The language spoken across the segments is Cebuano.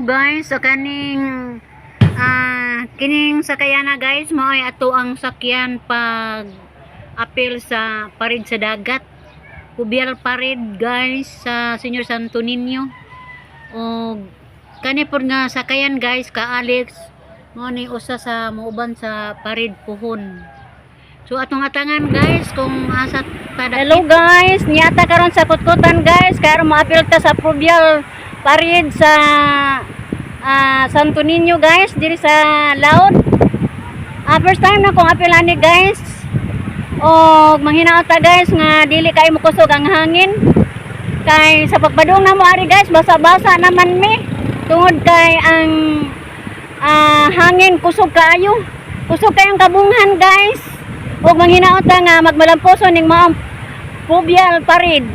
Guys, sa kaning kining sakayana, guys, mao ay ato ang sakyan pag apil sa parade sa dagat. Fluvial Parade, guys, sa Señor Santo Niño. Og kani pod nga sakayan, guys, ka Alex, mao ni usa sa muuban sa parade puhon. So atong atangan, guys, kung asa ta. Hello guys, niyata karon sa kutkutan, guys, karon moapil ta sa Fluvial Parade sa Santo Niño, guys, diri sa Laud. First time na kong apil ani, guys. Og manghinaot ta, guys, nga dili kay mokusog ang hangin. Kay sa pagpadung na mo ari, guys, basa-basa naman mi. Tungod kay ang hangin kusog kaayo. Kusog kayong kabunghan, guys. Og manghinaot ta nga magmalampuson ning maong Fluvial Parade.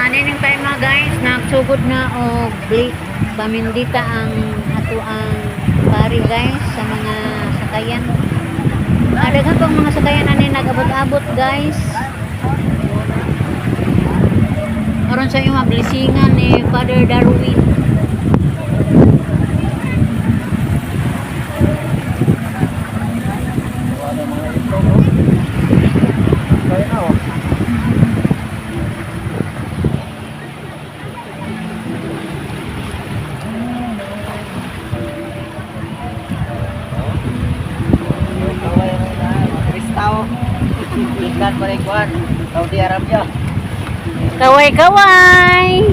Nining time na, guys, nagsugod na og pamindita ang ato ang pari, guys, sa mga sakayan. Daghan pang mga sakayan ani nag-abot-abot, guys. Aron sa iyong blessingan ni Father Darwin. Wala mga itlog, oh. Kaya na, oh. Kristaw. Ikan pa rin kuwan. Saudi Arabia. Kaway kaway.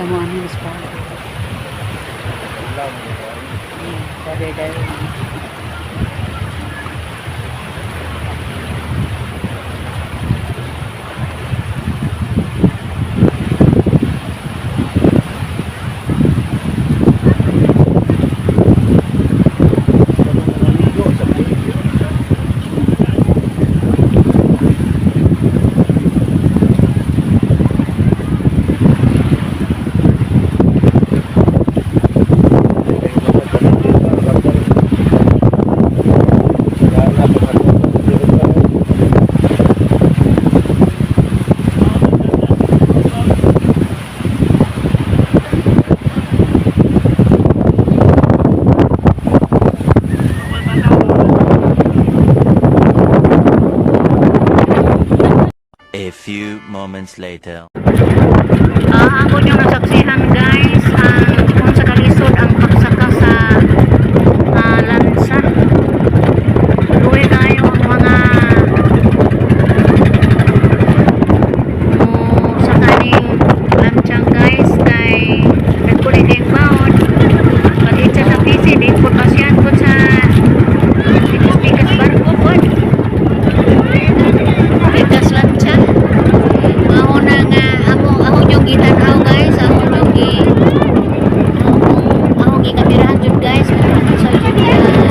Alam mo ano yung Father. Father Darwin. A few moments later. Ako yung nasaksihan, guys, ang kung sa kalisod ang pagsaka sa lansa. Luwi tayo ang mga mo sa kaning lantsang, guys, kay nagkulit yung baon. Pag sa PC, di po pasyan po sa pikas-pikas barko po. Pikas lantsa. Mao na nga ako yung gitan-aw, guys, ako yung gikamerahan jud, guys, kung ano sa jud.